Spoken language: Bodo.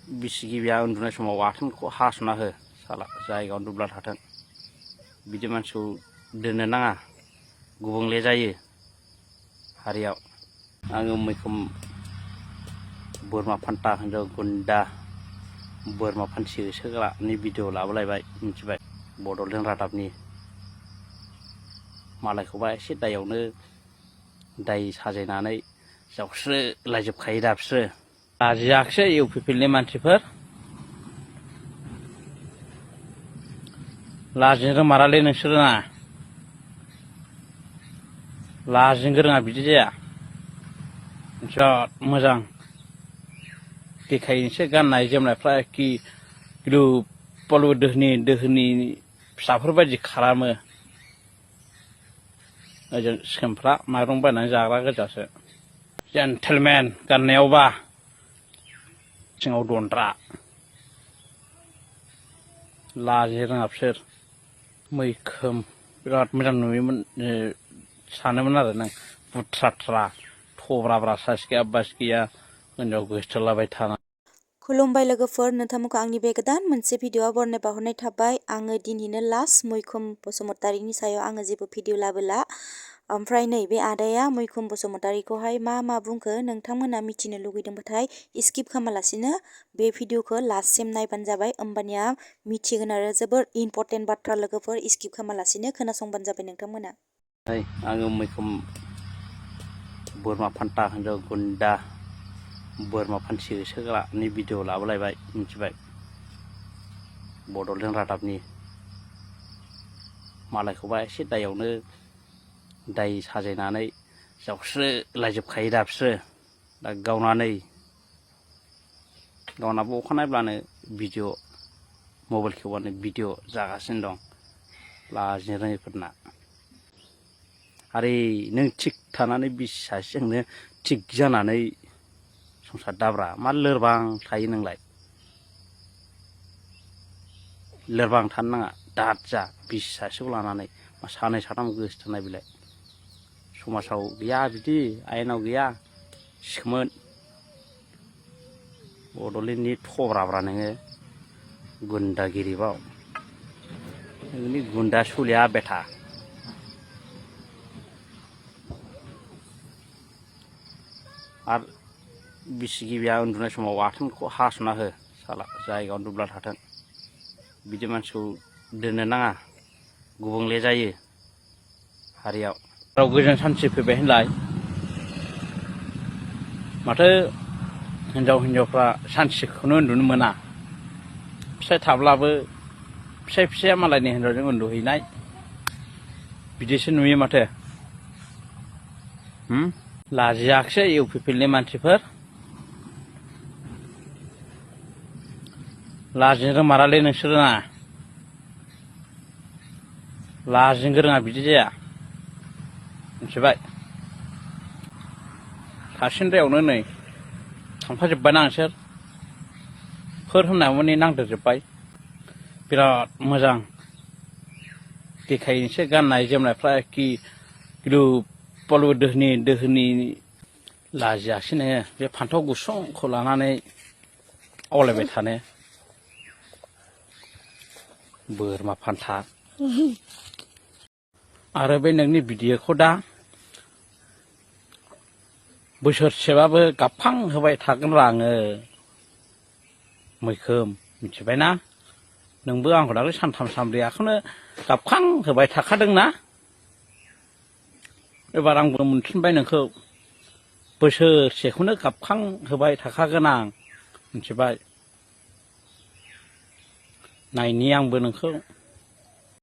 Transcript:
बिसिगिबिया उन्दुनाय समाव आथोनखौ हास'ना हो साला जायगा उन्दुब्ला थाथों बिदि मानसिखौ दोननो नाङा गुबुंले जायो हारियाव। आङो मैखोम बोरमा फान्था हिनजाव गुन्दा बोरमा फान्थि होसोग्रानि भिडिअ लाबोलायबाय मिथिबाय बड'लेण्ड रादाबनि मालायखौबा एसे दायावनो दाय साजायनानै जावस्रोलायजोबखायो दा बिसोरो लाजियाखिसै इउ पि पि एल नि मानसिफोर लाजिनो रोंमारालै नोंसोरो ना लाजिनो रोङा बिदि जाया बिराद मोजां देखायनोसै गाननाय जोमनायफ्रा गिलु बालु दोहोनि फिसाफोर बायदि खालामो ओजों सिखोमफ्रा माइरं बायनानै जाग्रा गोजासो जेन्टेलमेन गाननायावबा सिङाव दन्द्रा लाजिनो रोङा बिसोर मैखोम बिराद मोजां नुयोमोन सानोमोन आरो नों बुथ्राथ्रा थब्राब्रा साइस गैया बास गैया हिनजाव गोसथोलाबाय थाना। खुलुमबाय लोगोफोर, नोंथांमोनखौ आंनि बे गोदान मोनसे भिडिअआव बरनाय बावहरनाय थाबाय। आङो दिनैनो लास्ट मैखोम बसुमतारीनि सायाव आङो जेबो भिडिअ लाबोला। ओमफ्राय नै बे आदाया मैखोम बसुमतारीखौहाय मा बुंखो नोंथांमोना मिथिनो लुगैदोंबाथाय स्किप खालामालासिनो बे भिडिअखौ लास्टसिम नायबानो जाबाय, होमबानिया मिथिगोन आरो जोबोर इम्परटेन्ट बाथ्रा लोगोफोर, स्किप खालामालासिनो खोनासंबानो जाबाय नोंथांमोना। आङो मैखोम बोरमा फान्था हिनजाव गुन्दा बोरमा फान्थि होसोग्रानि भिडिअ लाबोलायबाय मिथिबाय बड'लेण्ड रादाबनि मालायखौबा एसे दायावनो दाय साजायनानै जावस्रोलायजोबखायो दा बिसोरो दा गावनाबो अखानायब्लानो भिडिअ मबाइल खेवबानो भिडिअ जागासिनो दं लाजिनो रोङैफोरना। आरे नों थिग थानानै बिसि सासेजोंनो थिग जानानै संसार दाब्रा मा लोरबां थायो नोंलाय लोरबां थानो नाङा दाद जा बिसि सासेखौ लानानै मा सानै साथाम गोसोथोनाय बिलाय समाजाव गैया बिदि आयेनाव गैया सिखोमोन बड'लेण्डनि थब्राब्रा नोङो गुन्दागिरिबाव नोंनि गुन्दा सुलिया बेथा आरो बिसिगिबिया उन्दुनाय समाव आथोनखौ हास'ना हो साला जायगा उन्दुब्ला थाथों बिदि मानसिखौ दोननो नाङा गुबुंले जायो हारियाव। गोजोन सान्थि फैबाय होनलाय माथो हिनजावफ्रा सान्थिखौनो उन्दुनो मोना, फिसाइ थाब्लाबो फिसाया मालायनि हिनजावजों उन्दुहैनाय बिदिसो नुयो माथो। लाजियाखिसै इउ पि पि एल नि मानसिफोर लाजिनो रोंमारालै नोंसोरो ना लाजिनो रोङा बिदि जाया मिथिबाय। थासिन्दायावनो नै थांफाजोब्बायना नोंसोर फोर होननाय माने नांदेरजोब्बाय। बिराद मोजां देखायनोसै गाननाय जोमनायफ्रा गिलु बालु दोहोनि लाजियासै नोङो बे फान्थाव गुसुंखौ लानानै आवलायबाय थानो बोरमा फान्था। आरो बे नोंनि भिडिअखौ दा बोसोरसेबाबो गाबखां होबाय थागोन र' आङो मैखोम मिथिबायना। नोंबो आंखौ दाख्लै सानथाम सानब्रैखौनो गाबखां होबाय थाखादोंना, एबार आंबो मोनफिनबाय नोंखौ बोसोरसेखौनो गाबखां होबाय थाखागोन आं मिथिबाय। नायनि आंबो नोंखौ।